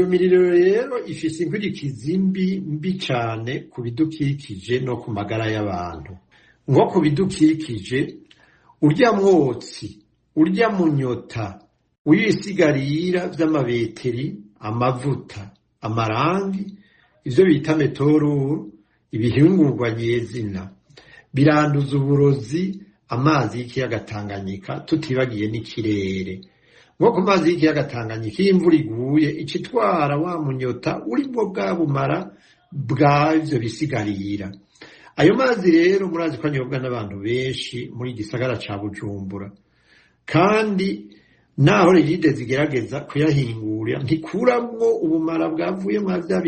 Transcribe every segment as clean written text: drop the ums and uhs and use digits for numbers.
Iyo miriro rero ifise inkurikizi mbi mbi cane ku bidukikije no ku magara y'abantu. Nko ku bidukikije, urya mwotsi, urya munyota w'ibisigarira vy'amabeteri, amavuta, amarangi, ivyo bita metoruru, ibihingurwa nyezina, biranduza uburozi amazi y'ikiyaga Tanganyika, tutibagiye n'ikirere. Nko ku mazi y'ikiyaga Tanganyika, iyo imvura iguye ica itwara wa munyota urimwo bwa bumara bw'ivyo bisigarira. Ayo mazi rero murazi ko anyobwa n'abantu benshi muri gisagara ca Bujumbura, kandi naho regide zigerageza kuyahingura ntikuramwo ubumara bwavuye mwa vya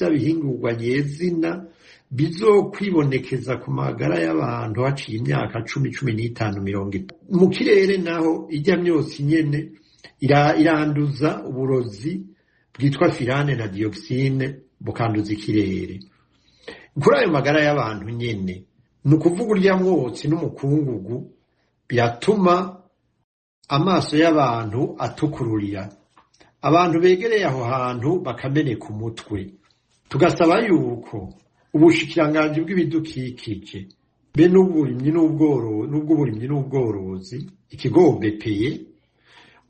bihingurwa nyezina bizokwibonekeza ku magara y'abantu haciye imyaka 10, 15, 30. Mu kirere naho ijya myotsi nyene iranduza uburozi bwitwa firane na dioxine, bukanduza ikirere. Kuri ayo magara y'abantu nyene, ni ukuvuga urya mwotsi n'umukungugu biratuma amaso y'abantu atukururira, abantu begereye aho hantu bakameneka umutwe. Tugasaba yuko ubushikiranganji bw'ibidukikije be n'ubw'uburimyi n'ubworozi, ikigo BPE,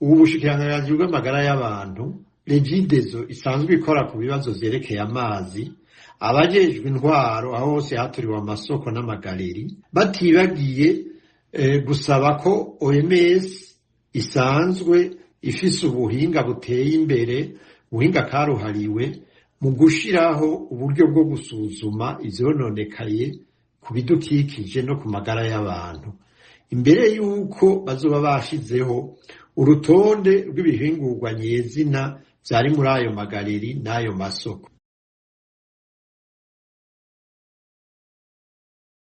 ubu bushikiranganji bw'amagara y'abantu, Regideso isanzwe ikora ku bibazo vyerekeye amazi, abajejwe intwaro aho hose haturiwe amasoko n'amagareri, batibagiye gusaba ko OMS isanzwe ifise ubuhinga buteye imbere, ubuhinga karuhariwe mu gushiraho uburyo bwo gusuzuma ivyononekaye ku bidukikije no ku magara y'abantu, imbere y'uko bazoba bashizeho urutonde rw'ibihingurwa nyezina vyari muri ayo magareri n'ayo masoko.